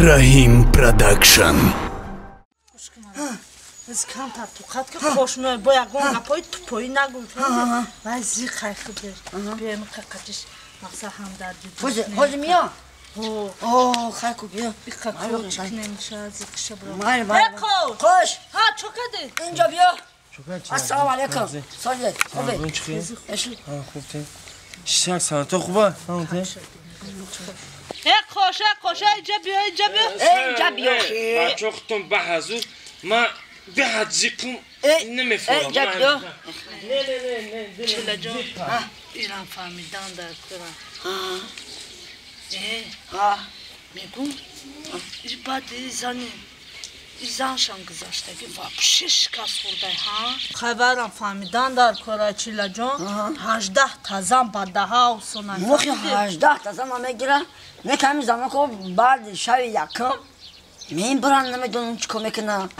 Раҳим Продакшн. Аз камтар тоқат ки хош меояд, бо ягон гапҳои тупоӣ нагӯй. Вай зиқ хай худеш. Биё қақатиш мақсад ҳамдарди. Ҳозир миё? О, хай ку биё. Иқа кӯчик намешавад, зиқша бро. Майли, майли. Қош. Ҳа, чо кардӣ? Инҷо биё. Ассалому алайкум. Созед, хубе? Хуб, шак санато хуба? Э, қош, э, қош, инҷа биё, инҷа биё. Инҷа биё. Бачо худтон ба ҳазур, ман беҳад зиқум намефаҳмам. Инҷа биё. Не, не, не, не. Чилаҷон, ирам фаҳмидан дар кора. Э, мегум, баъди зани заншам гузаштагӣ вообще шикаст хӯрдай, ҳа? Хабарам фаҳмидан дар кора, Чилаҷон, 18 та зан ба даҳа осона. Мохи 18 та зан мегира, меками заноко баъди шаби якум мебаранд, намедонам чӣ кор мекунанд.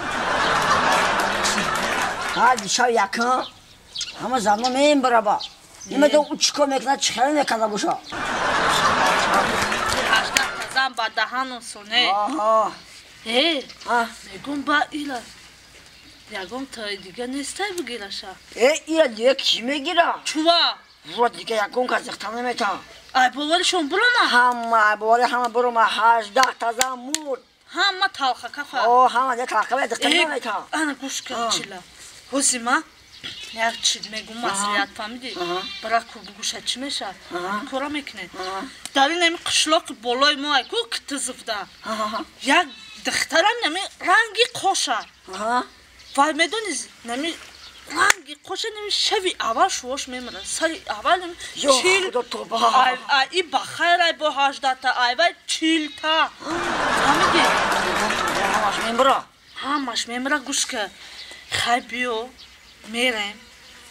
Баъди шаби якум ҳама зано мебараба. Намедонам ӯ чӣ кор мекунад, чӣ хеле мекарда боша. 18 та зан ба даҳан осоне. Э, мегум ба ила ягон таи дига нестай бигираша. Э, ила дига кӣ мегира? Чува? Ва дига ягон кас зихта намета. Ай боваришон бурома? Ҳама, ай бовари ҳама бурома. 18 та зан мурд. Ҳама талха кафа. О, ҳама дига талха зихта намета. Ана гӯш кун, Чила. Ҳози ма як чиз мегум, маслиҳат, фаҳмидӣ? Бара ку бугӯша чӣ меша? Кора мекунед. Дар ин ами қишлоқи болои мо ай ку китизивда. Як духтарам нами ранги қоша. Вай медонӣ, нами ранги қоша, нами шаби аввал шувош мемирад. Сари аввал нами чил. Ай и ба хайр ай бо 18 та, ай вай 40 та. Фаҳмидӣ? Ҳамаш мемира. Ҳамаш мемира, гӯш ка. Хай биё, мерем,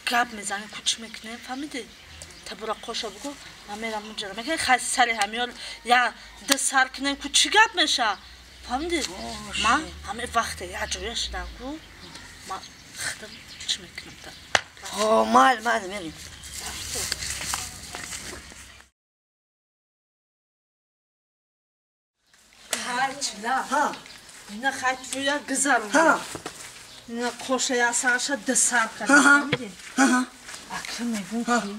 гап мезанем, ку чӣ мекунем, фаҳмидӣ? Та бура қоша бугӯ, ман мерам муҷара мекунем, хай сари ҳамиёр я ду сар кунем, ку чӣ гап меша? Фаҳмидӣ? Ман ҳамин вақте як ҷоя шудам ку, ман худам чӣ мекунам та. О, майли, майли, мерем. Хай, Чила. Ина хай туя гузарон. Ина қоша я сарша ду сар кардам, фаҳмидӣ? Акр мегум ки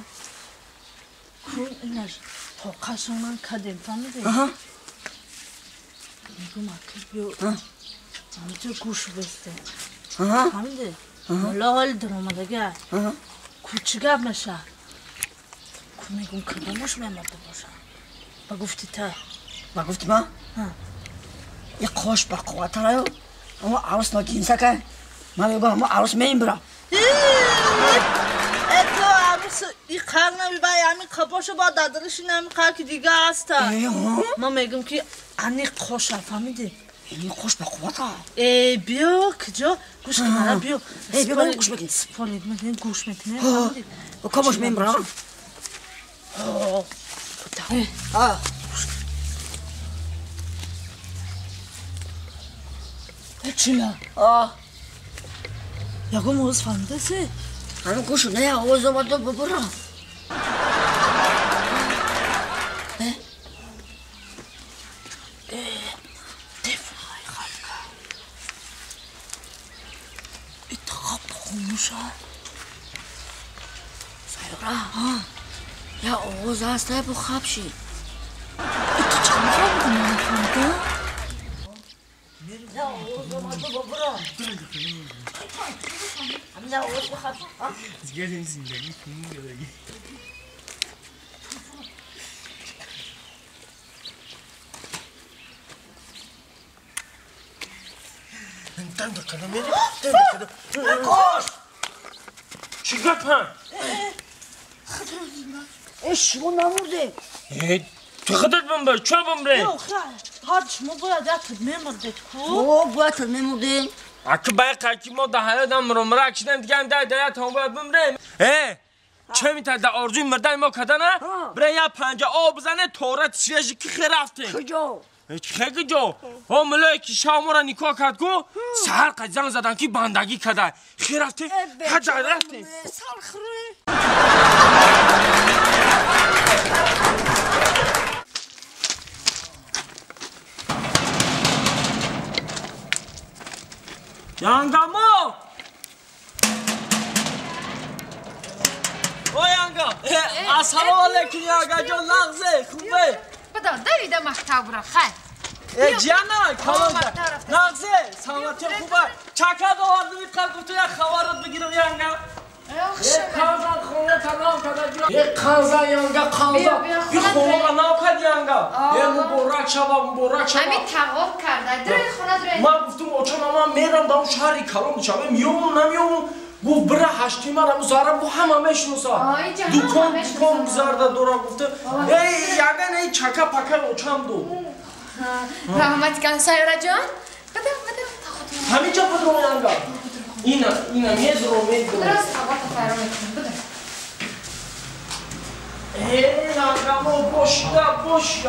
ку ина тоқашон ман кардем, фаҳмидӣ? Мегум акр биё ҳамҷо гӯш бесте. Фаҳмидӣ? Мулло ҳоли даромадага. Ку чӣ гап меша? Ку мегум кадомаш мемурда боша? Ба гуфти та. Ба гуфти ман? И қош ба қувваттараю, аммо арӯс нокинсакай. Ман мегӯям ҳамо арӯс мембира. Э, то арӯс и қар намебай, ҳамин қабоша ба дадриши нами қар ки дига ҳаста. Ман мегӯм ки ани қоша, фаҳмидӣ? Ини қош ба қуввата. Э, биё, куҷо? Гӯш кун, ара биё. Э, биё, биё, гӯш мекунем. Спорит мекунем, гӯш мекунем, фаҳмидӣ? Кабош мембира? Э, Чила. Ягон овоз фаҳмидаси? Ҳамин гӯшу не, овоз омада бубура. Хомӯша. Сайёра, я овоз ҳастай бу хабши. Ту чӣ мефаҳмидӣ, ман нафаҳмидам? Я овоз омада бубура. Ҳамин я овоз бу хабши. Зиндагӣ кунӣ. Қош! Чӣ гап ҳа? Э, шумо намурдед. Э, ту худат бимбир, чо бимбирем? Ё, хай, ҳар шумо бояд як тид мемурдед ку? О, бояд тид мемурдем. Аки бай қаки мо да ҳаётам мурмура кишидем, дигам дай дая там бояд бимбирем. Э, чӣ митар да орзуи мурдани мо кардана? Бира я панҷа об бизане, тора тишияжи ки хе рафтем. Куҷо? Хе куҷо? О, муллое ки шав моро никоҳ кард ку, саҳар қад занг задан ки бандагӣ карда. Хе рафтем, ҳаҷа рафтем. Сархӯрӣ. Янгамо! О янга! Ассалому алайкум янга ҷон, нағзе, хубе? Бада, давида мактаб ра, хай. Ҷана, калонда. Нағзе, саломатӣ хубе. Чака овардам, иқар гуфту як хабарот бигирам янга. Қанзан хона танав када. Қанзан янга, қанзан. Би хона нав кад янга. Муборак шава, муборак шава. Ҳамин тағоб карда. Дурой хона дурой. Ман гуфтум очам, ман мерам дар шаҳри калон душанбе, меёмам, намеёмам. Гуфт бира ҳашти ман ҳаму зара бу ҳама мешиноса. Дукон дукон гузарда дора гуфта. Эй яган эй чака пака очам ду. Раҳмат кан Сайёра ҷон. Бада, бада. Ҳамин ҷо будро янга. Ина, ина медро, медро. Дуруст ҳавата файро мекунем. Буда. Эй янгамо бошда, бошда.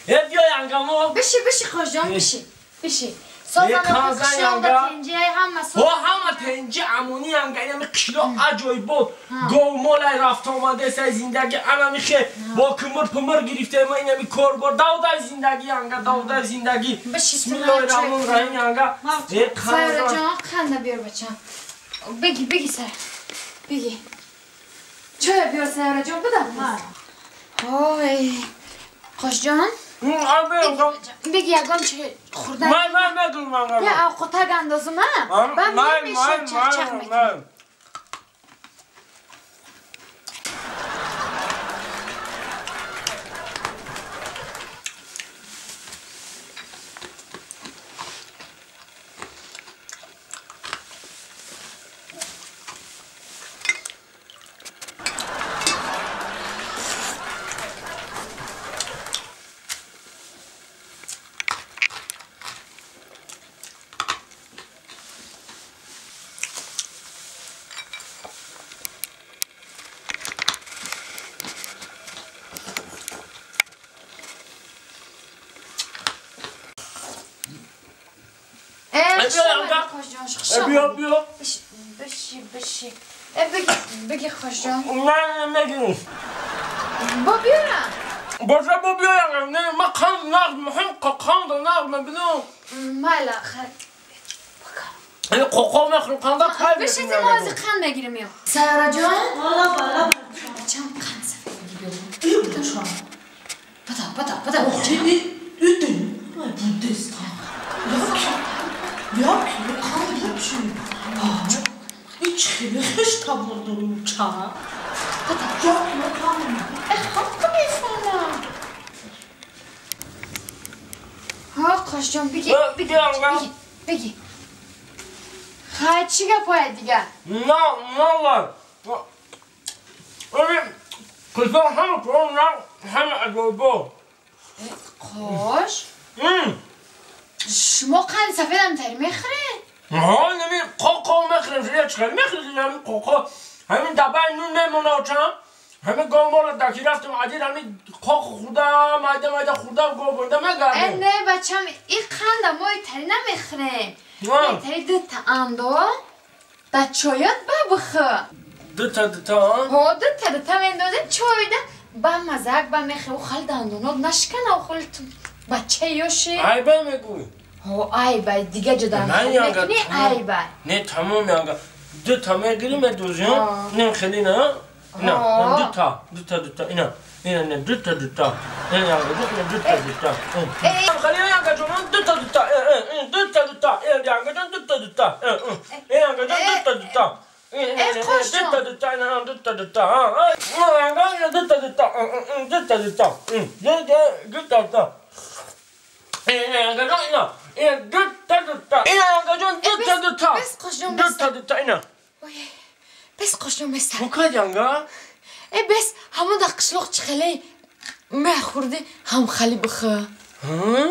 Э биё янгамо. Биши, биши хоҷон, биши. Биши. Созам қишлоқда тенҷи ҳама соз. Ҳо ҳама тенҷи амони янга, инами қишлоқ аҷоибот. Гов молай рафта омадесай зиндагӣ анами хе бо кумир пумир гирифта ма инами корбор давдай зиндагӣ янга, давдай зиндагӣ. Бисмиллоҳир раҳмонир раҳим янга. Э Сайёра ҷон, қанда биёр бачам. Беги, беги сар. Беги. Чой биёр Сайёра ҷон, буда. Ой, Қошҷон. Беги ягон чой хӯрдан. Ман ман мегӯям. Я овқатак андозам, а? Ба мешам чақ-чақ мекунам. بیا بیا بشی بشی بگی بگی خوشجان. من نمیگیم با بیارم باشه با بیارم. نه من قند نقد مهم قند نقد من بدون مالا خیر این قوقا میخورم قند خیلی بشی ما از قند میگیریم. یا سارا جان بالا بالا بچم قند سفید بگی بیا. بدا بدا بدا چی ایدن بودست یا قند چی هیچ خیلی خوش تبار دارم چا بدا یا قند خب میفهمم. ها خوش جان بگی بگی بگی خواهی چی گپای دیگه؟ نه نه نه کسا همه کن نه همه عجایبا. خوش؟ شما قند سفید هم تری میخوری؟ ها نمی قاقا میخوریم. شده چقدر میخوریم همین قاقا همین دبه نون میمونه آچم همه گاو مال دکی رفتم عدید همین قاق خوردم مایده مایده خوردم گاو برده میگردم. نه بچم این قند ما تری نمیخوریم. تری دو تا اندو دا چایات با بخور. دو تا دو تا ها دو تا دو تا میندازیم چایده با مزاق با میخوری و خل دندونات نشکنه و خل بچه یوشی. عیبه میگوی. ها عیبه دیگه جدا میکنی عیبه. نه تمام یانگا دو تا میگیریم دوزیم نه خیلی نه نه دو تا دو تا دو تا اینا اینا نه دو تا دو تا اینا یانگا دو تا دو تا خیلی یانگا جون دو تا دو تا دو تا دو تا یانگا جون دو تا دو تا یانگا جون دو تا دو تا دو تا دو تا اینا دو تا دو تا یانگا دو تا دو تا دو تا دو تا دو تا دو تا اینا اینا اینا دو تا دو تا اینا یانگا جون دو تا دو تا دو تا دو تا اینا بس خوشم بس. چوکا یانگا؟ ای بس همون در قشلاق چخلی مه خورده هم خالی بخه. ها؟